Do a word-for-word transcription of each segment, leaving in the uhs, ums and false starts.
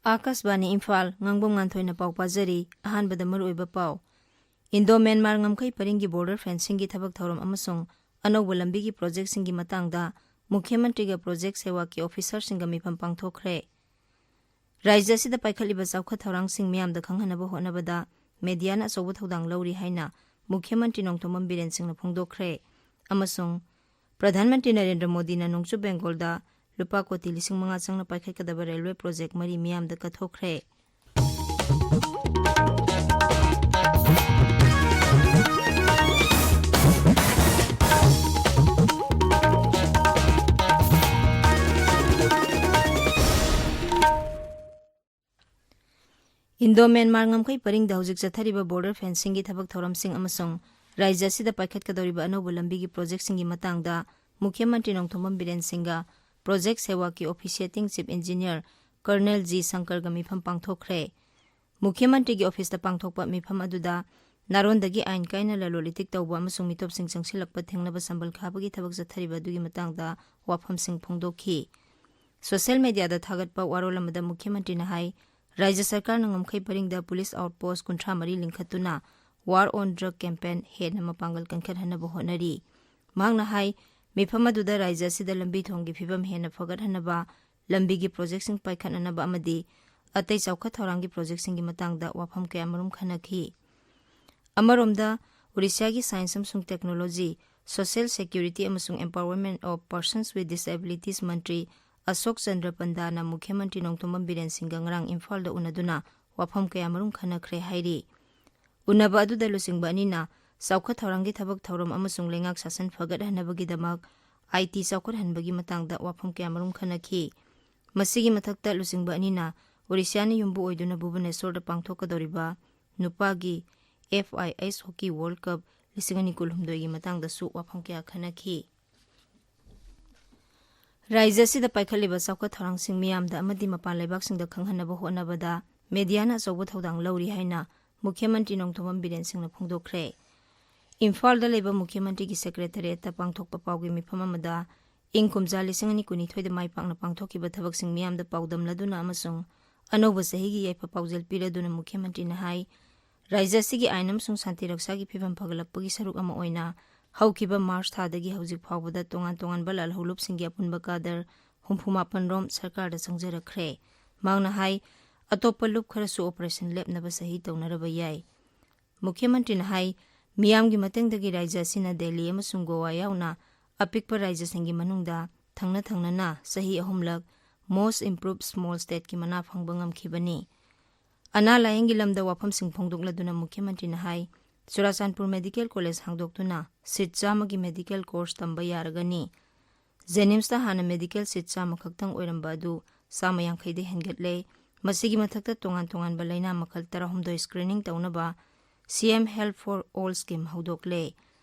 ꯑꯥꯀꯥꯁꯕꯥꯅꯤ ꯏꯝꯐꯥꯜ, ꯉꯥꯡꯕꯝ ꯉꯥꯟꯊꯣꯏꯅ ꯄꯥꯎ ꯄꯥꯖꯔꯤ꯫ ꯑꯍꯥꯟꯕꯗ ꯃꯔꯨꯑꯣꯏꯕ ꯄꯥꯎ꯫ ꯏꯟꯗꯣ ꯃ꯭ꯌꯥꯟꯃꯥꯔ ꯉꯝꯈꯩ ꯄꯔꯤꯡꯒꯤ border fencingꯒꯤ ꯊꯕꯛ ꯊꯧꯔꯝ ꯑꯃꯁꯨꯡ ꯑꯅꯧꯕ ꯂꯝꯕꯤꯒꯤ projectꯁꯤꯡꯒꯤ ꯃꯇꯥꯡꯗ ꯃꯨꯈ꯭ꯌ ꯃꯟꯇ꯭ꯔꯤꯒ project ꯁꯦꯋꯥꯒꯤ officerꯁꯤꯡꯒ ꯃꯤꯐꯝ ꯄꯥꯡꯊꯣꯛꯈ꯭ꯔꯦ꯫ ꯔꯥꯖ꯭ꯌ ꯑꯁꯤꯗ ꯄꯥꯏꯈꯠꯂꯤꯕ ꯆꯥꯎꯈꯠ ꯊꯧꯔꯥꯡꯁꯤꯡ ꯃꯤꯌꯥꯝꯗ ꯈꯪꯍꯟꯅꯕ ꯍꯣꯠꯅꯕꯗ mediaꯅ ꯑꯆꯧꯕ ꯊꯧꯗꯥꯡ ꯂꯧꯔꯤ ꯍꯥꯏꯅ ꯃꯨꯈ꯭ꯌ ꯃꯟꯇ꯭ꯔꯤ ꯅꯣꯡꯊꯣꯝꯕꯝ ꯕꯤꯔꯦꯟ ꯁꯤꯡꯅ ꯐꯣꯡꯗꯣꯛꯈ꯭ꯔꯦ꯫ ꯑꯃꯁꯨꯡ ꯄ꯭ꯔꯙꯥꯟ ꯃꯟꯇ꯭ꯔꯤ ꯅꯔꯦꯟꯗ꯭ꯔ ꯃꯣꯗꯤꯅ ꯅꯣꯡꯆꯨꯞ ꯕꯦꯡꯒꯣꯜꯗ ꯂꯨꯄꯥ ꯀꯣꯇꯤ ꯂꯤꯁꯤꯡ ꯃꯉꯥ ꯆꯪꯅ ꯄꯥꯏꯈꯠꯀꯗꯕ railway project ꯃꯔꯤ ꯃꯤꯌꯥꯝꯗ ꯀꯠꯊꯣꯛꯈ꯭ꯔꯦ꯫ ꯏꯟꯗꯣ ꯃ꯭ꯌꯥꯟꯃꯥꯔ ꯉꯝꯈꯩ ꯄꯔꯤꯡꯗ ꯍꯧꯖꯤꯛ ꯆꯠꯊꯔꯤꯕ border fencingꯒꯤ ꯊꯕꯛ ꯊꯧꯔꯝꯁꯤꯡ ꯑꯃꯁꯨꯡ ꯔꯥꯖ꯭ꯌ ꯑꯁꯤꯗ ꯄꯥꯏꯈꯠꯀꯗꯧꯔꯤꯕ ꯑꯅꯧꯕ ꯂꯝꯕꯤꯒꯤ projectꯁꯤꯡꯒꯤ ꯃꯇꯥꯡꯗ ꯃꯨꯈ꯭ꯌ ꯃꯟꯇ꯭ꯔꯤ ꯅꯣꯡꯊꯣꯝꯕꯝ ꯕꯤꯔꯦꯟ ꯁꯤꯡꯒ project ꯁꯦꯋꯥꯒꯤ officiating chief engineer Colonel G ꯁꯪꯀꯔꯒ ꯃꯤꯐꯝ ꯄꯥꯡꯊꯣꯛꯈ꯭ꯔꯦ꯫ ꯃꯨꯈ꯭ꯌ ꯃꯟꯇ꯭ꯔꯤꯒꯤ officeꯇ ꯄꯥꯡꯊꯣꯛꯄ ꯃꯤꯐꯝ ꯑꯗꯨꯗ ꯅꯥꯔꯣꯟꯗꯒꯤ ꯑꯥꯏꯟ ꯀꯥꯏꯅ ꯂꯂꯣꯟ ꯏꯇꯤꯛ ꯇꯧꯕ ꯑꯃꯁꯨꯡ ꯃꯤꯇꯣꯞꯁꯤꯡ ꯆꯪꯁꯤꯜꯂꯛꯄ ꯊꯤꯡꯅꯕ ꯁꯝꯕꯜ ꯈꯥꯕꯒꯤ ꯊꯕꯛ ꯆꯠꯊꯔꯤꯕ ꯑꯗꯨꯒꯤ ꯃꯇꯥꯡꯗ ꯋꯥꯐꯝꯁꯤꯡ ꯐꯣꯡꯗꯣꯛꯈꯤ꯫ Social mediaꯗ ꯊꯥꯒꯠꯄ ꯋꯥꯔꯣꯜ ꯑꯃꯗ ꯃꯨꯈ꯭ꯌ ꯃꯟꯇ꯭ꯔꯤꯅ ꯍꯥꯏ, ꯔꯥꯖ꯭ꯌ ꯁꯔꯀꯥꯔꯅ ꯉꯝꯈꯩ ꯄꯔꯤꯡꯗ police outpost ꯀꯨꯟꯊ꯭ꯔꯥ ꯃꯔꯤ ꯂꯤꯡꯈꯠꯇꯨꯅ war on drug campaign ꯍꯦꯟꯅ ꯃꯄꯥꯡꯒꯜ ꯀꯟꯈꯠꯍꯟꯅꯕ ꯍꯣꯠꯅꯔꯤ꯫ ꯃꯍꯥꯛꯅ ꯍꯥꯏ, ꯃꯤꯐꯝ ꯑꯗꯨꯗ ꯔꯥꯖ꯭ꯌ ꯑꯁꯤꯗ ꯂꯝꯕꯤ ꯊꯣꯡꯒꯤ ꯐꯤꯕꯝ ꯍꯦꯟꯅ ꯐꯒꯠꯍꯟꯅꯕ, ꯂꯝꯕꯤꯒꯤ projectꯁꯤꯡ ꯄꯥꯏꯈꯠꯅꯅꯕ ꯑꯃꯗꯤ ꯑꯇꯩ ꯆꯥꯎꯈꯠ ꯊꯧꯔꯥꯡꯒꯤ projectꯁꯤꯡꯒꯤ ꯃꯇꯥꯡꯗ ꯋꯥꯐꯝ ꯀꯌꯥꯃꯔꯨꯝ ꯈꯟꯅꯈꯤ꯫ ꯑꯃꯔꯣꯝꯗ, ꯑꯣꯔꯤꯁꯥꯒꯤ science ꯑꯃꯁꯨꯡ technology, social security ꯑꯃꯁꯨꯡ empowerment of persons with disabilities ꯃꯟꯇ꯭ꯔꯤ ꯑꯁꯣꯛ ꯆꯟꯗ꯭ꯔ ꯄꯟꯗꯥꯅ ꯃꯨꯈ꯭ꯌ ꯃꯟꯇ꯭ꯔꯤ ꯅꯣꯡꯊꯣꯝꯕꯝ ꯕꯤꯔꯦꯟ ꯁꯤꯡꯒ ꯉꯔꯥꯡ ꯏꯝꯐꯥꯜꯗ ꯎꯅꯗꯨꯅ ꯋꯥꯐꯝ ꯀꯌꯥꯃꯔꯨꯝ ꯈꯟꯅꯈ꯭ꯔꯦ ꯍꯥꯏꯔꯤ꯫ ꯎꯅꯕ ꯑꯗꯨꯗ ꯂꯨꯆꯤꯡꯕ ꯑꯅꯤꯅ ꯆꯥꯎꯈꯠ ꯊꯧꯔꯥꯡꯒꯤ ꯊꯕꯛ ꯊꯧꯔꯝ ꯑꯃꯁꯨꯡ ꯂꯩꯉꯥꯛ ꯁꯥꯁꯟ ꯐꯒꯠꯍꯟꯅꯕꯒꯤꯗꯃꯛ IT ꯆꯥꯎꯈꯠꯍꯟꯕꯒꯤ ꯃꯇꯥꯡꯗ ꯋꯥꯐꯝ ꯀꯌꯥꯃꯔꯨꯝ ꯈꯟꯅꯈꯤ꯫ ꯃꯁꯤꯒꯤ ꯃꯊꯛꯇ ꯂꯨꯆꯤꯡꯕ ꯑꯅꯤꯅ ꯑꯣꯔꯤꯁꯥꯅ ꯌꯨꯝꯕꯨ ꯑꯣꯏꯗꯨꯅ ꯚꯨꯕꯅꯦꯁ꯭ꯋꯔꯗ ꯄꯥꯡꯊꯣꯛꯀꯗꯧꯔꯤꯕ ꯅꯨꯄꯥꯒꯤ FIH Hockey World Cup ꯂꯤꯁꯤꯡ ꯑꯅꯤ ꯀꯨꯟꯍꯨꯝꯗꯣꯏꯒꯤ ꯃꯇꯥꯡꯗꯁꯨ ꯋꯥꯐꯝ ꯀꯌꯥ ꯈꯟꯅꯈꯤ꯫ ꯔꯥꯖ꯭ꯌ ꯑꯁꯤꯗ ꯄꯥꯏꯈꯠꯂꯤꯕ ꯆꯥꯎꯈꯠ ꯊꯧꯔꯥꯡꯁꯤꯡ ꯃꯤꯌꯥꯝꯗ ꯑꯃꯗꯤ ꯃꯄꯥꯟ ꯂꯩꯕꯥꯛꯁꯤꯡꯗ ꯈꯪꯍꯟꯅꯕ ꯍꯣꯠꯅꯕꯗ mediaꯅ ꯑꯆꯧꯕ ꯊꯧꯗꯥꯡ ꯂꯧꯔꯤ ꯍꯥꯏꯅ ꯃꯨꯈ꯭ꯌ ꯃꯟꯇ꯭ꯔꯤ ꯅꯣꯡꯊꯣꯝꯕꯝ ꯕꯤꯔꯦꯟ ꯁꯤꯡꯅ ꯐꯣꯡꯗꯣꯛꯈ꯭ꯔꯦ꯫ ꯏꯝꯐꯥꯜꯗ ꯂꯩꯕ ꯃꯨꯈ꯭ꯌ ꯃꯟꯇ꯭ꯔꯤꯒꯤ secretariatꯇ ꯄꯥꯡꯊꯣꯛꯄ ꯄꯥꯎꯒꯤ ꯃꯤꯐꯝ ꯑꯃꯗ ꯏꯪ ꯀꯨꯝꯖꯥ ꯂꯤꯁꯤꯡ ꯑꯅꯤ ꯀꯨꯟꯅꯤꯊꯣꯏꯗ ꯃꯥꯏ ꯄꯥꯛꯅ ꯄꯥꯡꯊꯣꯛꯈꯤꯕ ꯊꯕꯛꯁꯤꯡ ꯃꯤꯌꯥꯝꯗ ꯄꯥꯎꯗꯝꯂꯗꯨꯅ ꯑꯃꯁꯨꯡ ꯑꯅꯧꯕ ꯆꯍꯤꯒꯤ ꯌꯥꯏꯐ ꯄꯥꯎꯖꯦꯜ ꯄꯤꯔꯗꯨꯅ ꯃꯨꯈ꯭ꯌ ꯃꯟꯇ꯭ꯔꯤꯅ ꯍꯥꯏ, ꯔꯥꯖ꯭ꯌ ꯑꯁꯤꯒꯤ ꯑꯥꯏꯟ ꯑꯃꯁꯨꯡ ꯁꯥꯟꯇꯤ ꯔꯛꯁꯥꯒꯤ ꯐꯤꯕꯝ ꯐꯒꯠꯂꯛꯄꯒꯤ ꯁꯔꯨꯛ ꯑꯃ ꯑꯣꯏꯅ ꯍꯧꯈꯤꯕ ꯃꯥꯔꯆ ꯊꯥꯗꯒꯤ ꯍꯧꯖꯤꯛ ꯐꯥꯎꯕꯗ ꯇꯣꯉꯥꯟ ꯇꯣꯉꯥꯟꯕ ꯂꯥꯜꯍꯧꯂꯨꯞꯁꯤꯡꯒꯤ ꯑꯄꯨꯟꯕ ꯀꯥꯗꯔ ꯍꯨꯝꯐꯨ ꯃꯥꯄꯟ ꯔꯣꯝ ꯁꯔꯀꯥꯔꯗ ꯆꯪꯖꯔꯛꯈ꯭ꯔꯦ꯫ ꯃꯍꯥꯛꯅ ꯍꯥꯏ, ꯑꯇꯣꯞꯄ ꯂꯨꯞ ꯈꯔꯁꯨ ꯑꯣꯄꯔꯦꯁꯟ ꯂꯦꯞꯅꯕ ꯆꯍꯤ ꯇꯧꯅꯔꯕ ꯌꯥꯏ꯫ ꯃꯨꯈ꯭ꯌ ꯃꯟꯇ꯭ꯔꯤꯅ ꯍꯥꯏ, ꯃꯤꯌꯥꯝꯒꯤ ꯃꯇꯦꯡꯗꯒꯤ ꯔꯥꯖ꯭ꯌ ꯑꯁꯤꯅ ꯗꯦꯜꯂꯤ ꯑꯃꯁꯨꯡ ꯒꯣꯋꯥ ꯌꯥꯎꯅ ꯑꯄꯤꯛꯄ ꯔꯥꯖ꯭ꯌꯁꯤꯡꯒꯤ ꯃꯅꯨꯡꯗ ꯊꯪꯅ ꯊꯪꯅꯅ ꯆꯍꯤ ꯑꯍꯨꯝꯂꯛ Most Improved Small Stateꯀꯤ ꯃꯅꯥ ꯐꯪꯕ ꯉꯝꯈꯤꯕꯅꯤ꯫ ꯑꯅꯥ ꯂꯥꯌꯦꯡꯒꯤ ꯂꯝꯗ ꯋꯥꯐꯝꯁꯤꯡ ꯐꯣꯡꯗꯣꯛꯂꯗꯨꯅ ꯃꯨꯈ꯭ꯌ ꯃꯟꯇ꯭ꯔꯤꯅ ꯍꯥꯏ, ꯆꯨꯔꯥꯆꯥꯟꯄꯨꯔ ꯃꯦꯗꯤꯀꯦꯜ ꯀꯣꯂꯦꯖ ꯍꯥꯡꯗꯣꯛꯇꯨꯅ ꯁꯤꯠ ꯆꯥꯝꯃꯒꯤ ꯃꯦꯗꯤꯀꯦꯜ ꯀꯣꯔꯁ ꯇꯝꯕ ꯌꯥꯔꯒꯅꯤ꯫ ꯖꯦꯅꯤꯝꯁꯇ ꯍꯥꯟꯅ ꯃꯦꯗꯤꯀꯦꯜ ꯁꯤꯠ ꯆꯥꯝꯃ ꯈꯛꯇꯪ ꯑꯣꯏꯔꯝꯕ ꯑꯗꯨ ꯆꯥꯝꯃ ꯌꯥꯡꯈꯩꯗ ꯍꯦꯟꯒꯠꯂꯦ꯫ ꯃꯁꯤꯒꯤ ꯃꯊꯛꯇ ꯇꯣꯉꯥꯟ ꯇꯣꯉꯥꯟꯕ ꯂꯩꯅꯥ ꯃꯈꯜ ꯇꯔꯥꯍꯨꯝꯗꯣꯏ ꯁ꯭ꯀ꯭ꯔꯤꯅꯤꯡ ꯇꯧꯅꯕ C M Health for All scheme ꯍꯧꯗꯣꯛꯂꯦ꯫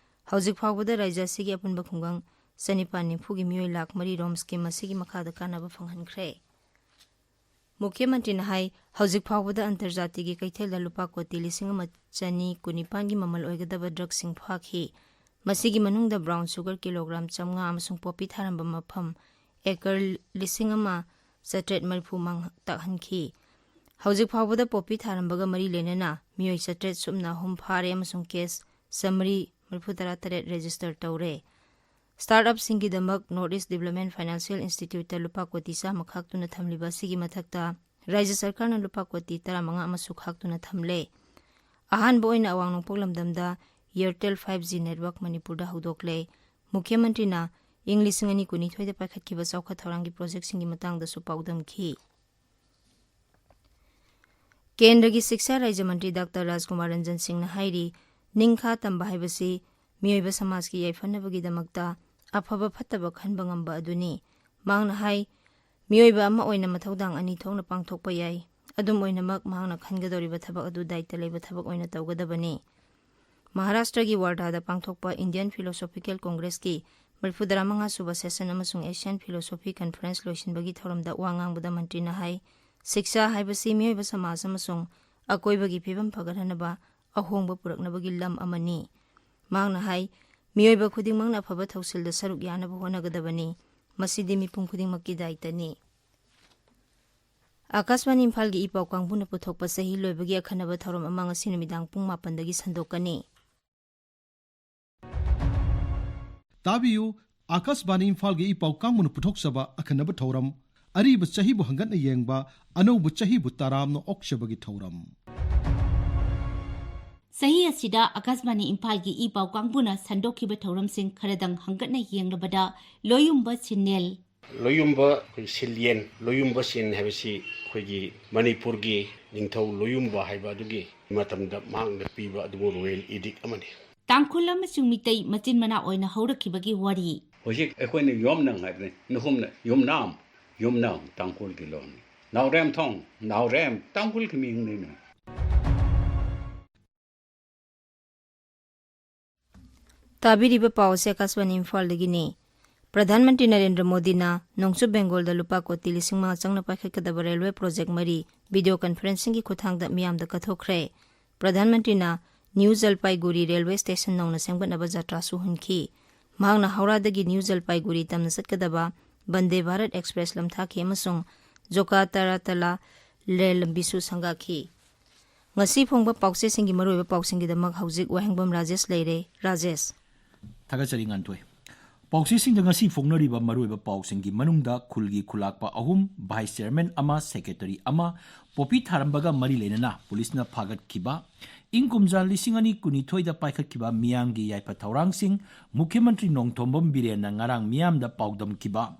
ꯍꯧꯖꯤꯛ ꯐꯥꯎꯕꯗ ꯔꯥꯖ꯭ꯌ ꯑꯁꯤꯒꯤ ꯑꯄꯨꯟꯕ ꯈꯨꯡꯒꯪ ꯆꯅꯤꯄꯥꯟ ꯅꯤꯐꯨꯒꯤ ꯃꯤꯑꯣꯏ ꯂꯥꯈ ꯃꯔꯤ ꯔꯣꯝ ꯁ꯭ꯀꯤꯝ ꯑꯁꯤꯒꯤ ꯃꯈꯥꯗ ꯀꯥꯟꯅꯕ ꯐꯪꯍꯟꯈ꯭ꯔꯦ꯫ ꯃꯨꯈ꯭ꯌ ꯃꯟꯇ꯭ꯔꯤꯅ ꯍꯥꯏ, ꯍꯧꯖꯤꯛ ꯐꯥꯎꯕꯗ ꯑꯟꯇꯔꯖꯥꯇꯤꯒꯤ ꯀꯩꯊꯦꯜꯗ ꯂꯨꯄꯥ ꯀꯣꯇꯤ ꯂꯤꯁꯤꯡ ꯑꯃ ꯆꯅꯤ ꯀꯨꯟꯅꯤꯄꯥꯟꯒꯤ ꯃꯃꯜ ꯑꯣꯏꯒꯗꯕ ꯗ꯭ꯔꯒꯁꯤꯡ ꯐꯥꯈꯤ꯫ ꯃꯁꯤꯒꯤ ꯃꯅꯨꯡꯗ ꯕ꯭ꯔꯥꯎꯟ ꯁꯨꯒꯔ ꯀꯤꯂꯣꯒ꯭ꯔꯥꯝ ꯆꯥꯝꯃꯉꯥ ꯑꯃꯁꯨꯡ ꯄꯣꯄꯤ ꯊꯥꯔꯝꯕ ꯃꯐꯝ ꯑꯦꯀꯔ ꯂꯤꯁꯤꯡ ꯑꯃ ꯆꯥꯇ꯭ꯔꯦꯠ ꯃꯔꯤꯐꯨ ꯃꯥꯡ ꯇꯥꯛꯍꯟꯈꯤ꯫ ꯍꯧꯖꯤꯛ ꯐꯥꯎꯕꯗ ꯄꯣꯄꯤ ꯊꯥꯔꯝꯕꯒ ꯃꯔꯤ ꯂꯩꯅꯅ ꯃꯤꯑꯣꯏ ꯆꯥꯇ꯭ꯔꯦꯠ ꯁꯨꯞꯅ ꯑꯍꯨꯝ ꯐꯥꯔꯦ ꯑꯃꯁꯨꯡ ꯀꯦꯁ ꯆꯥꯃꯔꯤ ꯃꯔꯤꯐꯨ ꯇꯔꯥ ꯇꯔꯦꯠ ꯔꯦꯖꯤꯁꯇꯔ ꯇꯧꯔꯦ꯫ ꯁ꯭ꯇꯥꯔꯠ-ꯑꯞꯁꯤꯡꯒꯤꯗꯃꯛ North East Development Financial Instituteꯇ ꯂꯨꯄꯥ ꯀꯣꯇꯤ ꯆꯥꯝꯃ ꯈꯥꯛꯇꯨꯅ ꯊꯝꯂꯤꯕ ꯑꯁꯤꯒꯤ ꯃꯊꯛꯇ, ꯔꯥꯖ꯭ꯌ ꯁꯔꯀꯥꯔꯅ ꯂꯨꯄꯥ ꯀꯣꯇꯤ ꯇꯔꯥꯃꯉꯥ ꯑꯃꯁꯨ ꯈꯥꯛꯇꯨꯅ ꯊꯝꯂꯦ꯫ ꯑꯍꯥꯟꯕ ꯑꯣꯏꯅ ꯑꯋꯥꯡ ꯅꯣꯡꯄꯣꯛ ꯂꯝꯗꯝꯗ Airtel five G network ꯃꯅꯤꯄꯨꯔꯗ ꯍꯧꯗꯣꯛꯂꯦ꯫ ꯃꯨꯈ꯭ꯌ ꯃꯟꯇ꯭ꯔꯤꯅ ꯏꯪ ꯂꯤꯁꯤꯡ ꯑꯅꯤ ꯀꯨꯟꯅꯤꯊꯣꯏꯗ ꯄꯥꯏꯈꯠꯈꯤꯕ ꯆꯥꯎꯈꯠ ꯊꯧꯔꯥꯡꯒꯤ ꯄ꯭ꯔꯣꯖꯦꯛꯁꯤꯡꯒꯤ ꯃꯇꯥꯡꯗꯁꯨ ꯄꯥꯎꯗꯝꯈꯤ꯫ ꯀꯦꯟꯗ꯭ꯔꯒꯤ ꯁꯤꯛꯁꯥ ꯔꯥꯖ꯭ꯌ ꯃꯟꯇ꯭ꯔꯤ ꯗꯥꯛꯇꯔ ꯔꯥꯖꯀꯨꯃꯥꯔ ꯔꯟꯖꯟ ꯁꯤꯡꯅ ꯍꯥꯏꯔꯤ, ꯅꯤꯡꯈꯥ ꯇꯝꯕ ꯍꯥꯏꯕꯁꯤ ꯃꯤꯑꯣꯏꯕ ꯁꯃꯥꯖꯀꯤ ꯌꯥꯏꯐꯅꯕꯒꯤꯗꯃꯛꯇ ꯑꯐꯕ ꯐꯠꯇꯕ ꯈꯟꯕ ꯉꯝꯕ ꯑꯗꯨꯅꯤ꯫ ꯃꯍꯥꯛꯅ ꯍꯥꯏ, ꯃꯤꯑꯣꯏꯕ ꯑꯃ ꯑꯣꯏꯅ ꯃꯊꯧꯗꯥꯡ ꯑꯅꯤ ꯊꯣꯛꯅ ꯄꯥꯡꯊꯣꯛꯄ ꯌꯥꯏ꯫ ꯑꯗꯨꯝ ꯑꯣꯏꯅꯃꯛ, ꯃꯍꯥꯛꯅ ꯈꯟꯒꯗꯧꯔꯤꯕ ꯊꯕꯛ ꯑꯗꯨ ꯗꯥꯏꯇ ꯂꯩꯕ ꯊꯕꯛ ꯑꯣꯏꯅ ꯇꯧꯒꯗꯕꯅꯤ꯫ ꯃꯍꯥꯔꯥꯁꯇ꯭ꯔꯒꯤ ꯋꯥꯔꯙꯥꯗ ꯄꯥꯡꯊꯣꯛꯄ Indian Philosophical Congressꯀꯤ ꯃꯔꯤꯐꯨꯇꯔꯥꯃꯉꯥ ꯁꯨꯕ session ꯑꯃꯁꯨꯡ Asian Philosophy Conference ꯂꯣꯏꯁꯤꯟꯕꯒꯤ ꯊꯧꯔꯝꯗ ꯋꯥ ꯉꯥꯡꯕꯗ ꯃꯟꯇ꯭ꯔꯤꯅ ꯍꯥꯏ, ꯁꯤꯛꯁꯥ ꯍꯥꯏꯕꯁꯤ ꯃꯤꯑꯣꯏꯕ ꯁꯃꯥꯖ ꯑꯃꯁꯨꯡ ꯑꯀꯣꯏꯕꯒꯤ ꯐꯤꯕꯝ ꯐꯒꯠꯍꯟꯅꯕ ꯑꯍꯣꯡꯕ ꯄꯨꯔꯛꯅꯕꯒꯤ ꯂꯝ ꯑꯃꯅꯤ꯫ ꯃꯍꯥꯛꯅ ꯍꯥꯏ, ꯃꯤꯑꯣꯏꯕ ꯈꯨꯗꯤꯡꯃꯛꯅ ꯑꯐꯕ ꯊꯧꯁꯤꯜꯗ ꯁꯔꯨꯛ ꯌꯥꯅꯕ ꯍꯣꯠꯅꯒꯗꯕꯅꯤ꯫ ꯃꯁꯤꯗꯤ ꯃꯤꯄꯨꯝ ꯈꯨꯗꯤꯡꯃꯛꯀꯤ ꯗꯥꯏꯇꯅꯤ꯫ ꯑꯥꯀꯥꯁꯕꯥꯅꯤ ꯏꯝꯐꯥꯜꯒꯤ ꯏ ꯄꯥꯎ ꯀꯥꯡꯕꯨꯅ ꯄꯨꯊꯣꯛꯄ ꯆꯍꯤ ꯂꯣꯏꯕꯒꯤ ꯑꯈꯟꯅꯕ ꯊꯧꯔꯝ ꯑꯃ ꯉꯁꯤ ꯅꯨꯃꯤꯗꯥꯡ ꯄꯨꯡ ꯃꯥꯄꯟꯗꯒꯤ ꯁꯟꯗꯣꯛꯀꯅꯤ꯫ ꯇꯥꯕꯤꯌꯨ, ꯑꯥꯀꯥꯁꯕꯥꯅꯤ ꯏꯝꯐꯥꯜꯒꯤ ꯏ ꯄꯥꯎ ꯀꯥꯡꯕꯨꯅ ꯄꯨꯊꯣꯛꯆꯕ ꯑꯈꯟꯅꯕ ꯊꯧꯔꯝ, ꯑꯔꯤꯕ ꯆꯍꯤꯕꯨ ꯍꯪꯒꯠꯅ ꯌꯦꯡꯕ, ꯑꯅꯧꯕ ꯆꯍꯤꯕꯨ ꯇꯔꯥꯝꯅ ꯑꯣꯛꯆꯕꯒꯤ ꯊꯧꯔꯝ꯫ ꯆꯍꯤ ꯑꯁꯤꯗ ꯑꯥꯀꯥꯁꯕꯥꯅꯤ ꯏꯝꯐꯥꯜꯒꯤ ꯏ ꯄꯥꯎ ꯀꯥꯡꯕꯨꯅ ꯁꯟꯗꯣꯛꯈꯤꯕ ꯊꯧꯔꯝꯁꯤꯡ ꯈꯔꯗꯪ ꯍꯪꯒꯠꯅ ꯌꯦꯡꯂꯕꯗ, ꯂꯣꯌꯨꯝꯕ ꯁꯤꯟꯅꯦꯜ, ꯂꯣꯌꯨꯝꯕ, ꯑꯩꯈꯣꯏ ꯁꯤꯜꯌꯦꯟ, ꯂꯣꯌꯨꯝꯕ ꯁꯤꯟ ꯍꯥꯏꯕꯁꯤ ꯑꯩꯈꯣꯏꯒꯤ ꯃꯅꯤꯄꯨꯔꯒꯤ ꯅꯤꯡꯊꯧ ꯂꯣꯌꯨꯝꯕ ꯍꯥꯏꯕ ꯑꯗꯨꯒꯤ ꯃꯇꯝꯗ ꯃꯍꯥꯛꯅ ꯄꯤꯕ ꯑꯗꯨꯒꯨꯝꯕ ꯔꯣꯌꯦꯜ ꯏꯗꯤꯛ ꯑꯃꯅꯤ꯫ ꯇꯥꯡꯈꯨꯜ ꯑꯃꯁꯨꯡ ꯃꯤꯇꯩ ꯃꯆꯤꯟ ꯃꯅꯥꯎ ꯑꯣꯏꯅ ꯍꯧꯔꯛꯈꯤꯕꯒꯤ ꯋꯥꯔꯤ꯫ ꯍꯧꯖꯤꯛ ꯑꯩꯈꯣꯏꯅ ꯌꯣꯝꯅꯪ ꯍꯥꯏꯕꯅꯤ, ꯅꯈꯨꯝꯅ ꯌꯨꯝꯅꯥꯝ, ꯌꯨꯝꯅꯥꯝ ꯇꯥꯡꯈꯨꯜꯒꯤ ꯂꯣꯟꯅꯤ꯫ ꯅꯥꯎꯔꯦꯝꯊꯣꯡ, ꯅꯥꯎꯔꯦꯝ ꯇꯥꯡꯈꯨꯜꯒꯤ ꯃꯤꯡꯅꯤꯅꯦ꯫ ꯇꯥꯕꯤꯔꯤꯕ ꯄꯥꯎ ꯑꯁꯤ ꯑꯥꯀꯥꯁꯕꯥꯅꯤ ꯏꯝꯐꯥꯜꯗꯒꯤꯅꯤ꯫ ꯄ꯭ꯔꯙꯥꯟ ꯃꯟꯇ꯭ꯔꯤ ꯅꯔꯦꯟꯗ꯭ꯔ ꯃꯣꯗꯤꯅ ꯅꯣꯡꯆꯨꯞ ꯕꯦꯡꯒꯣꯜꯗ ꯂꯨꯄꯥ ꯀꯣꯇꯤ ꯂꯤꯁꯤꯡ ꯃꯉꯥ ꯆꯪꯅ ꯄꯥꯏꯈꯠꯀꯗꯕ ꯔꯦꯜꯋꯦ ꯄ꯭ꯔꯣꯖꯦꯛ ꯃꯔꯤ ꯚꯤꯗꯤꯑꯣ ꯀꯟꯐꯔꯦꯟꯁꯤꯡꯒꯤ ꯈꯨꯠꯊꯥꯡꯗ ꯃꯤꯌꯥꯝꯗ ꯀꯠꯊꯣꯛꯈ꯭ꯔꯦ꯫ ꯄ꯭ꯔꯙꯥꯟ ꯃꯟꯇ꯭ꯔꯤꯅ ꯅ꯭ꯌꯨ ꯖꯜꯄꯥꯏꯒꯨꯔꯤ ꯔꯦꯜꯋꯦ ꯁ꯭ꯇꯦꯁꯟ ꯅꯧꯅ ꯁꯦꯝꯒꯠꯅꯕ ꯖꯇ꯭ꯔꯥꯁꯨ ꯍꯨꯟꯈꯤ꯫ ꯃꯍꯥꯛꯅ ꯍꯧꯔꯥꯗꯒꯤ ꯅ꯭ꯌꯨ ꯖꯜꯄꯥꯏꯒꯨꯔꯤ ꯇꯝꯅ ꯆꯠꯀꯗꯕ ꯕꯟꯗꯦ ꯚꯥꯔꯠ ꯑꯦꯛꯁꯄ꯭ꯔꯦꯁ ꯂꯝꯊꯥꯈꯤ ꯑꯃꯁꯨꯡ ꯖꯣꯀꯥ ꯇꯔꯥꯇꯂꯥ ꯔꯦꯜ ꯂꯝꯕꯤꯁꯨ ꯁꯪꯒꯥꯈꯤ꯫ ꯉꯁꯤ ꯐꯣꯡꯕ ꯄꯥꯎꯆꯦꯁꯤꯡꯒꯤ ꯃꯔꯨꯑꯣꯏꯕ ꯄꯥꯎꯁꯤꯡꯒꯤꯗꯃꯛ ꯍꯧꯖꯤꯛ ꯋꯥꯍꯦꯡꯕꯝ ꯔꯥꯖꯦꯁ ꯂꯩꯔꯦ꯫ ꯔꯥꯖꯦꯁ꯫ ꯊꯥꯒꯠꯆꯔꯤ, ꯉꯥꯟꯊꯣꯏ꯫ ꯄꯥꯎꯆꯦꯁꯤꯡꯗ ꯉꯁꯤ ꯐꯣꯡꯅꯔꯤꯕ ꯃꯔꯨꯑꯣꯏꯕ ꯄꯥꯎꯁꯤꯡꯒꯤ ꯃꯅꯨꯡꯗ ꯈꯨꯜꯒꯤ ꯈꯨꯂꯥꯛꯄ ꯑꯍꯨꯝ, ꯚꯥꯏꯁ ꯆꯦꯌꯔꯃꯦꯟ ꯑꯃ, ꯁꯦꯀ꯭ꯔꯦꯇꯔꯤ ꯑꯃ, ꯄꯣꯄꯤ ꯊꯥꯔꯝꯕꯒ ꯃꯔꯤ ꯂꯩꯅꯅ ꯄꯨꯂꯤꯁꯅ ꯐꯥꯒꯠꯈꯤꯕ, ꯏꯪ ꯀꯨꯝꯖꯥ ꯂꯤꯁꯤꯡ ꯑꯅꯤ ꯀꯨꯟꯅꯤꯊꯣꯏꯗ ꯄꯥꯏꯈꯠꯈꯤꯕ ꯃꯤꯌꯥꯝꯒꯤ ꯌꯥꯏꯐ ꯊꯧꯔꯥꯡꯁꯤꯡ, ꯃꯨꯈ꯭ꯌ ꯃꯟꯇ꯭ꯔꯤ ꯅꯣꯡꯊꯣꯝꯕꯝ ꯕꯤꯔꯦꯟꯅ ꯉꯔꯥꯡ ꯃꯤꯌꯥꯝꯗ ꯄꯥꯎꯗꯝꯈꯤꯕ,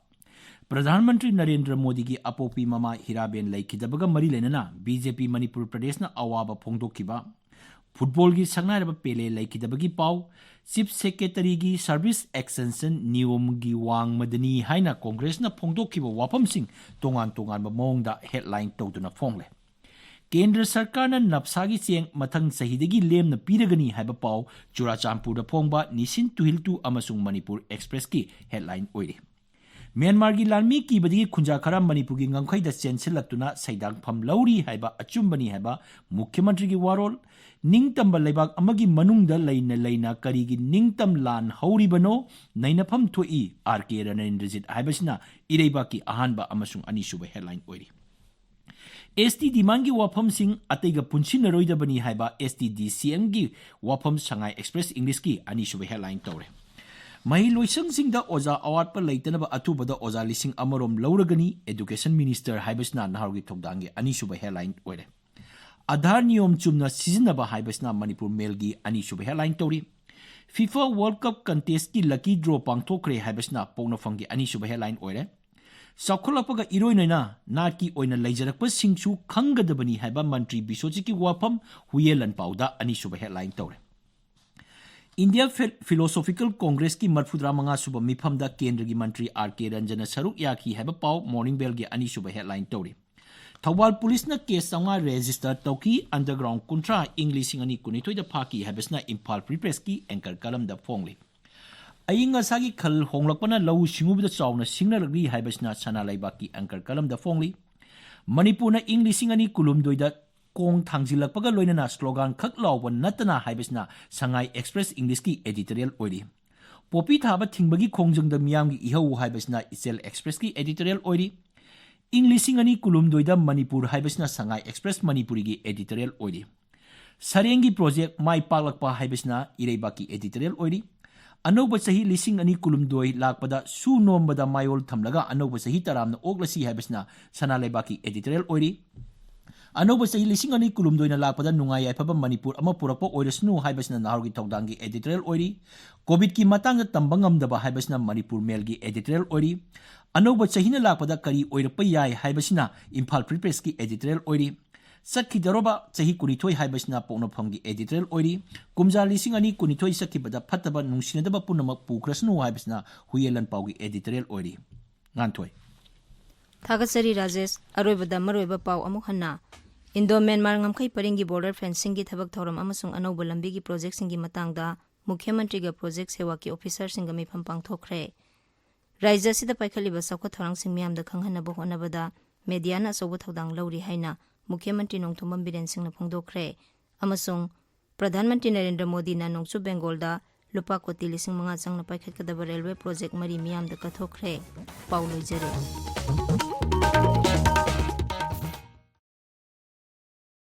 ꯄ꯭ꯔꯙꯥꯟ ꯃꯟꯇ꯭ꯔꯤ ꯅꯔꯦꯟꯗ꯭ꯔ ꯃꯣꯗꯤꯒꯤ ꯑꯄꯣꯛꯄꯤ ꯃꯃꯥ ꯍꯤꯔꯥꯕꯦꯟ ꯂꯩꯈꯤꯗꯕꯒ ꯃꯔꯤ ꯂꯩꯅꯅ ꯕꯤ ꯖꯦ ꯄꯤ ꯃꯅꯤꯄꯨꯔ ꯄ꯭ꯔꯗꯦꯁꯅ ꯑꯋꯥꯕ ꯐꯣꯡꯗꯣꯛꯈꯤꯕ, ꯐꯨꯠꯕꯣꯜꯒꯤ ꯁꯛꯅꯥꯏꯔꯕ ꯄꯦꯂꯦ ꯂꯩꯈꯤꯗꯕꯒꯤ ꯄꯥꯎ, ꯆꯤꯐ ꯁꯦꯀ꯭ꯔꯦꯇꯔꯤꯒꯤ ꯁꯔꯚꯤꯁ ꯑꯦꯛꯁꯇꯦꯟꯁꯟ ꯅꯤꯌꯣꯝꯒꯤ ꯋꯥꯡꯃꯗꯅꯤ ꯍꯥꯏꯅ ꯀꯣꯡꯒ꯭ꯔꯦꯁꯅ ꯐꯣꯡꯗꯣꯛꯈꯤꯕ ꯋꯥꯐꯝꯁꯤꯡ ꯇꯣꯉꯥꯟ ꯇꯣꯉꯥꯟꯕ ꯃꯑꯣꯡꯗ ꯍꯦꯗꯂꯥꯏꯟ ꯇꯧꯗꯨꯅ ꯐꯣꯡꯂꯦ꯫ ꯀꯦꯟꯗ꯭ꯔ ꯁꯔꯀꯥꯔꯅ ꯅꯞꯁꯥꯒꯤ ꯆꯦꯡ ꯃꯊꯪ ꯆꯍꯤꯗꯒꯤ ꯂꯦꯝꯅ ꯄꯤꯔꯒꯅꯤ ꯍꯥꯏꯕ ꯄꯥꯎ ꯆꯨꯔꯥꯆꯥꯟꯄꯨꯔꯗ ꯐꯣꯡꯕ ꯅꯤꯁꯤꯟ ꯇꯨꯍꯤꯜꯇꯨ ꯑꯃꯁꯨꯡ ꯃꯅꯤꯄꯨꯔ ꯑꯦꯛꯁꯄ꯭ꯔꯦꯁꯀꯤ ꯍꯦꯗꯂꯥꯏꯟ ꯑꯣꯏꯔꯤ꯫ ꯃ꯭ꯌꯥꯟꯃꯥꯔꯒꯤ ꯂꯥꯟꯃꯤ ꯀꯤꯕꯗꯒꯤ ꯈꯨꯟꯖꯥ ꯈꯔ ꯃꯅꯤꯄꯨꯔꯒꯤ ꯉꯝꯈꯩꯗ ꯆꯦꯟꯁꯤꯜꯂꯛꯇꯨꯅ ꯁꯩꯗꯥꯡꯐꯝ ꯂꯧꯔꯤ ꯍꯥꯏꯕ ꯑꯆꯨꯝꯕꯅꯤ ꯍꯥꯏꯕ ꯃꯨꯈ꯭ꯌ ꯃꯟꯇ꯭ꯔꯤꯒꯤ ꯋꯥꯔꯣꯜ, ꯅꯤꯡꯇꯝꯕ ꯂꯩꯕꯥꯛ ꯑꯃꯒꯤ ꯃꯅꯨꯡꯗ ꯂꯩꯅ ꯂꯩꯅ ꯀꯔꯤꯒꯤ ꯅꯤꯡꯇꯝ ꯂꯥꯟ ꯍꯧꯔꯤꯕꯅꯣ ꯅꯩꯅꯐꯝ ꯊꯣꯛꯏ, ꯑꯥꯔ ꯀꯦ ꯔꯅꯦꯟꯗ꯭ꯔꯖꯤꯠ ꯍꯥꯏꯕꯁꯤꯅ ꯏꯔꯩꯕꯥꯛꯀꯤ ꯑꯍꯥꯟꯕ ꯑꯃꯁꯨꯡ ꯑꯅꯤꯁꯨꯕ ꯍꯦꯗꯂꯥꯏꯟ ꯑꯣꯏꯔꯤ꯫ ꯑꯦꯁ ꯇꯤ ꯗꯤꯃꯥꯟꯒꯤ ꯋꯥꯐꯝꯁꯤꯡ ꯑꯇꯩꯒ ꯄꯨꯟꯁꯤꯟꯅꯔꯣꯏꯗꯕꯅꯤ ꯍꯥꯏꯕ ꯑꯦꯁ ꯇꯤ ꯗꯤ ꯁꯤ ꯑꯦꯝꯒꯤ ꯋꯥꯐꯝ ꯁꯉꯥꯏ ꯑꯦꯛꯁꯄ꯭ꯔꯦꯁ ꯏꯪꯂꯤꯁꯀꯤ ꯑꯅꯤꯁꯨꯕ ꯍꯦꯗꯂꯥꯏꯟ ꯇꯧꯔꯦ꯫ ꯃꯍꯩꯂꯣꯏꯁꯪꯁꯤꯡꯗ ꯑꯣꯖꯥ ꯑꯋꯥꯠꯄ ꯂꯩꯇꯅꯕ ꯑꯊꯨꯕꯗ ꯑꯣꯖꯥ ꯂꯤꯁꯤꯡ ꯑꯃꯔꯣꯝ ꯂꯧꯔꯒꯅꯤ, ꯑꯦꯗꯨꯀꯦꯁꯟ ꯃꯤꯅꯤꯁꯇꯔ ꯍꯥꯏꯕꯁꯤꯅ ꯅꯍꯥꯔꯣꯜꯒꯤ ꯊꯧꯗꯥꯡꯒꯤ ꯑꯅꯤꯁꯨꯕ ꯍꯦꯗꯂꯥꯏꯟ ꯑꯣꯏꯔꯦ꯫ ꯑꯥꯙꯥꯔ ꯅꯤꯌꯣꯝ ꯆꯨꯝꯅ ꯁꯤꯖꯤꯟꯅꯕ ꯍꯥꯏꯕꯁꯤꯅ ꯃꯅꯤꯄꯨꯔ ꯃꯦꯜꯒꯤ ꯑꯅꯤꯁꯨꯕ ꯍꯦꯗꯂꯥꯏꯟ ꯇꯧꯔꯤ꯫ ꯐꯤꯐꯥ ꯋꯥꯔꯜꯗ ꯀꯞ ꯀꯟꯇꯦꯁꯀꯤ ꯂꯛꯀꯤ ꯗ꯭ꯔꯣ ꯄꯥꯡꯊꯣꯛꯈ꯭ꯔꯦ ꯍꯥꯏꯕꯁꯤꯅ ꯄꯣꯛꯅꯐꯝꯒꯤ ꯑꯅꯤꯁꯨꯕ ꯍꯦꯗꯂꯥꯏꯟ ꯑꯣꯏꯔꯦ꯫ ꯆꯥꯎꯈꯠꯂꯛꯄꯒ ꯏꯔꯣꯏꯅꯅ ꯅꯥꯠꯀꯤ ꯑꯣꯏꯅ ꯂꯩꯖꯔꯛꯄꯁꯤꯡꯁꯨ ꯈꯪꯒꯗꯕꯅꯤ ꯍꯥꯏꯕ ꯃꯟꯇ꯭ꯔꯤ ꯕꯤꯁ꯭ꯋꯖꯤꯠꯀꯤ ꯋꯥꯐꯝ ꯍꯨꯌꯦꯟ ꯂꯥꯟꯄꯥꯎꯗ ꯑꯅꯤꯁꯨꯕ ꯍꯦꯗꯂꯥꯏꯟ ꯇꯧꯔꯦ꯫ ꯏꯟꯗꯤꯌꯥ ꯐꯤ-, ꯐꯤꯂꯣꯁꯣꯐꯤꯀꯦꯜ ꯀꯣꯡꯒ꯭ꯔꯦꯁꯀꯤ ꯃꯔꯐꯨꯇꯔꯥ ꯃꯉꯥ ꯁꯨꯕ ꯃꯤꯐꯝꯗ ꯀꯦꯟꯗ꯭ꯔꯒꯤ ꯃꯟꯇ꯭ꯔꯤ ꯑꯥꯔ ꯀꯦ ꯔꯟꯖꯟꯅ ꯁꯔꯨꯛ ꯌꯥꯈꯤ ꯍꯥꯏꯕ ꯄꯥꯎ ꯃꯣꯔꯅꯤꯡ ꯕꯦꯜꯒꯤ ꯑꯅꯤꯁꯨꯕ ꯍꯦꯗꯂꯥꯏꯟ ꯇꯧꯔꯤ꯫ ꯊꯧꯕꯥꯜ ꯄꯨꯂꯤꯁꯅ ꯀꯦꯁ ꯆꯥꯝꯃꯉꯥ ꯔꯦꯖꯤꯁꯇꯔ ꯇꯧꯈꯤ, ꯑꯟꯗꯔꯒ꯭ꯔꯥꯎꯟ ꯀꯨꯟꯊ꯭ꯔꯥ ꯏꯪ ꯂꯤꯁꯤꯡ ꯑꯅꯤ ꯀꯨꯟꯅꯤꯊꯣꯏꯗ ꯐꯥꯈꯤ ꯍꯥꯏꯕꯁꯤꯅ ꯏꯝꯐꯥꯜ ꯐ꯭ꯔꯤ ꯄ꯭ꯔꯦꯁꯀꯤ ꯑꯦꯡꯀꯔ ꯀꯂꯝꯗ ꯐꯣꯡꯂꯤ꯫ ꯑꯏꯪ ꯑꯁꯥꯒꯤ ꯈꯜ ꯍꯣꯡꯂꯛꯄꯅ ꯂꯧꯎ ꯁꯤꯡꯎꯕꯗ ꯆꯥꯎꯅ ꯁꯤꯡꯅꯔꯛꯂꯤ ꯍꯥꯏꯕꯁꯤꯅ ꯁꯅꯥ ꯂꯩꯕꯥꯛꯀꯤ ꯑꯦꯡꯀꯔ ꯀꯂꯝꯗ ꯐꯣꯡꯂꯤ꯫ ꯃꯅꯤꯄꯨꯔꯅ ꯏꯪ ꯂꯤꯁꯤꯡ ꯑꯅꯤ ꯀꯨꯟꯍꯨꯝꯗꯣꯏꯗ ꯀꯣꯡ ꯊꯥꯡꯖꯤꯜꯂꯛꯄꯒ ꯂꯣꯏꯅꯅ ꯁ꯭ꯂꯣꯒꯥꯟ ꯈꯛ ꯂꯥꯎꯕ ꯅꯠꯇꯅ ꯍꯥꯏꯕꯁꯤꯅ ꯁꯉꯥꯏ ꯑꯦꯛꯁꯄ꯭ꯔꯦꯁ ꯏꯪꯂꯤꯁꯀꯤ ꯑꯦꯗꯤꯇꯣꯔꯤꯌꯦꯜ ꯑꯣꯏꯔꯤ꯫ ꯄꯣꯄꯤ ꯊꯥꯕ ꯊꯤꯡꯕꯒꯤ ꯈꯣꯡꯖꯪꯗ ꯃꯤꯌꯥꯝꯒꯤ ꯏꯍꯧ ꯍꯥꯏꯕꯁꯤꯅ ꯏꯆꯦꯜ ꯑꯦꯛꯁꯄ꯭ꯔꯦꯁꯀꯤ ꯑꯦꯗꯤꯇꯣꯔꯤꯌꯦꯜ ꯑꯣꯏꯔꯤ꯫ ꯏꯪ ꯂꯤꯁꯤꯡ ꯑꯅꯤ ꯀꯨꯟꯍꯨꯝꯗꯣꯏꯗ ꯃꯅꯤꯄꯨꯔ ꯍꯥꯏꯕꯁꯤꯅ ꯁꯉꯥꯏ ꯑꯦꯛꯁꯄ꯭ꯔꯦꯁ ꯃꯅꯤꯄꯨꯔꯤꯒꯤ ꯑꯦꯗꯤꯇꯣꯔꯤꯌꯦꯜ ꯑꯣꯏꯔꯤ꯫ ꯁꯔꯦꯡꯒꯤ ꯄ꯭ꯔꯣꯖꯦꯛ ꯃꯥꯏ ꯄꯥꯛꯂꯛꯄ ꯍꯥꯏꯕꯁꯤꯅ ꯏꯔꯩꯕꯥꯛꯀꯤ ꯑꯦꯗꯤꯇꯣꯔꯤꯌꯦꯜ ꯑꯣꯏꯔꯤ꯫ ꯑꯅꯧꯕ ꯆꯍꯤ ꯂꯤꯁꯤꯡ ꯑꯅꯤ ꯀꯨꯟꯍꯨꯝꯗꯣꯏ ꯂꯥꯛꯄꯗ ꯁꯨ ꯅꯣꯝꯕꯗ ꯃꯥꯏꯑꯣꯟ ꯊꯝꯂꯒ ꯑꯅꯧꯕ ꯆꯍꯤ ꯇꯔꯥꯝꯅ ꯑꯣꯛꯂꯁꯤ ꯍꯥꯏꯕꯁꯤꯅ ꯁꯅꯥ ꯂꯩꯕꯥꯛꯀꯤ ꯑꯦꯗꯤꯇꯣꯔꯤꯌꯦꯜ ꯑꯣꯏꯔꯤ꯫ ꯑꯅꯧꯕ ꯆꯍꯤ ꯂꯤꯁꯤꯡ ꯑꯅꯤ ꯀꯨꯟꯍꯨꯝꯗꯣꯏꯅ ꯂꯥꯛꯄꯗ ꯅꯨꯡꯉꯥꯏ ꯌꯥꯏꯐꯕ ꯃꯅꯤꯄꯨꯔ ꯑꯃ ꯄꯨꯔꯛꯄ ꯑꯣꯏꯔꯁꯅꯨ ꯍꯥꯏꯕꯁꯤꯅ ꯅꯍꯥꯔꯣꯜꯒꯤ ꯊꯧꯗꯥꯡꯒꯤ ꯑꯦꯗꯤꯇꯣꯔꯤꯌꯦꯜ ꯑꯣꯏꯔꯤ꯫ ꯀꯣꯚꯤꯗꯀꯤ ꯃꯇꯥꯡꯗ ꯇꯝꯕ ꯉꯝꯗꯕ ꯍꯥꯏꯕꯁꯤꯅ ꯃꯅꯤꯄꯨꯔ ꯃꯦꯜꯒꯤ ꯑꯦꯗꯤꯇꯣꯔꯤꯌꯦꯜ ꯑꯣꯏꯔꯤ꯫ ꯑꯅꯧꯕ ꯆꯍꯤꯅ ꯂꯥꯛꯄꯗ ꯀꯔꯤ ꯑꯣꯏꯔꯛꯄ ꯌꯥꯏ ꯍꯥꯏꯕꯁꯤꯅ ꯏꯝꯐꯥꯜ ꯐ꯭ꯔꯤ ꯄ꯭ꯔꯦꯁꯀꯤ ꯑꯦꯗꯤꯇꯣꯔꯤꯌꯦꯜ ꯑꯣꯏꯔꯤ꯫ ꯆꯠꯈꯤꯗꯧꯔꯕ ꯆꯍꯤ ꯀꯨꯟꯅꯤꯊꯣꯏ ꯍꯥꯏꯕꯁꯤꯅ ꯄꯣꯛꯅꯐꯝꯒꯤ ꯑꯦꯗꯤꯇꯣꯔꯤꯌꯦꯜ ꯑꯣꯏꯔꯤ꯫ ꯀꯨꯝꯖꯥ ꯂꯤꯁꯤꯡ ꯑꯅꯤ ꯀꯨꯟꯅꯤꯊꯣꯏ ꯆꯠꯈꯤꯕꯗ ꯐꯠꯇꯕ ꯅꯨꯡꯁꯤꯅꯗꯕ ꯄꯨꯝꯅꯃꯛ ꯄꯨꯈ꯭ꯔꯁꯅꯨ ꯍꯥꯏꯕꯁꯤꯅ ꯍꯨꯌꯦꯟ ꯂꯥꯟꯄꯥꯎꯒꯤ ꯑꯦꯗꯤꯇꯣꯔꯤꯌꯦꯜ ꯑꯣꯏꯔꯤ꯫ ꯉꯥꯟꯊꯣꯏ꯫ ꯊꯥꯒꯠꯆꯔꯤ ꯔꯥꯖꯦꯁ꯫ ꯑꯔꯣꯏꯕꯗ ꯃꯔꯨꯑꯣꯏꯕ ꯄꯥꯎ ꯑꯃꯨꯛ ꯍꯟꯅ꯫ ꯏꯟꯗꯣ ꯃ꯭ꯌꯥꯟꯃꯥꯔ ꯉꯝꯈꯩ ꯄꯔꯤꯡꯒꯤ ꯕꯣꯔꯗꯔ ꯐꯦꯟꯁꯤꯡꯒꯤ ꯊꯕꯛ ꯊꯧꯔꯝ ꯑꯃꯁꯨꯡ ꯑꯅꯧꯕ ꯂꯝꯕꯤꯒꯤ ꯄ꯭ꯔꯣꯖꯦꯛꯁꯤꯡꯒꯤ ꯃꯇꯥꯡꯗ ꯃꯨꯈ꯭ꯌ ꯃꯟꯇ꯭ꯔꯤꯒ ꯄ꯭ꯔꯣꯖꯦꯛ ꯁꯦꯋꯥꯒꯤ ꯑꯣꯐꯤꯁꯥꯔꯁꯤꯡꯒ ꯃꯤꯐꯝ ꯄꯥꯡꯊꯣꯛꯈ꯭ꯔꯦ꯫ ꯔꯥꯖ꯭ꯌ ꯑꯁꯤꯗ ꯄꯥꯏꯈꯠꯂꯤꯕ ꯆꯥꯎꯈꯠ ꯊꯧꯔꯥꯡꯁꯤꯡ ꯃꯤꯌꯥꯝꯗ ꯈꯪꯍꯟꯅꯕ ꯍꯣꯠꯅꯕꯗ ꯃꯦꯗꯤꯌꯥꯅ ꯑꯆꯧꯕ ꯊꯧꯗꯥꯡ ꯂꯧꯔꯤ ꯍꯥꯏꯅ ꯃꯨꯈ꯭ꯌ ꯃꯟꯇ꯭ꯔꯤ ꯅꯣꯡꯊꯣꯝꯕꯝ ꯕꯤꯔꯦꯟ ꯁꯤꯡꯅ ꯐꯣꯡꯗꯣꯛꯈ꯭ꯔꯦ꯫ ꯑꯃꯁꯨꯡ ꯄ꯭ꯔꯙꯥꯟ ꯃꯟꯇ꯭ꯔꯤ ꯅꯔꯦꯟꯗ꯭ꯔ ꯃꯣꯗꯤꯅ ꯅꯣꯡꯆꯨꯞ ꯕꯦꯡꯒꯣꯜꯗ ꯂꯨꯄꯥ ꯀꯣꯇꯤ ꯂꯤꯁꯤꯡ ꯃꯉꯥ ꯆꯪꯅ ꯄꯥꯏꯈꯠꯀꯗꯕ ꯔꯦꯜꯋꯦ ꯄ꯭ꯔꯣꯖꯦꯛ ꯃꯔꯤ ꯃꯤꯌꯥꯝꯗ ꯀꯠꯊꯣꯛꯈ꯭ꯔꯦ꯫ ꯄꯥꯎ ꯂꯣꯏꯖꯔꯦ꯫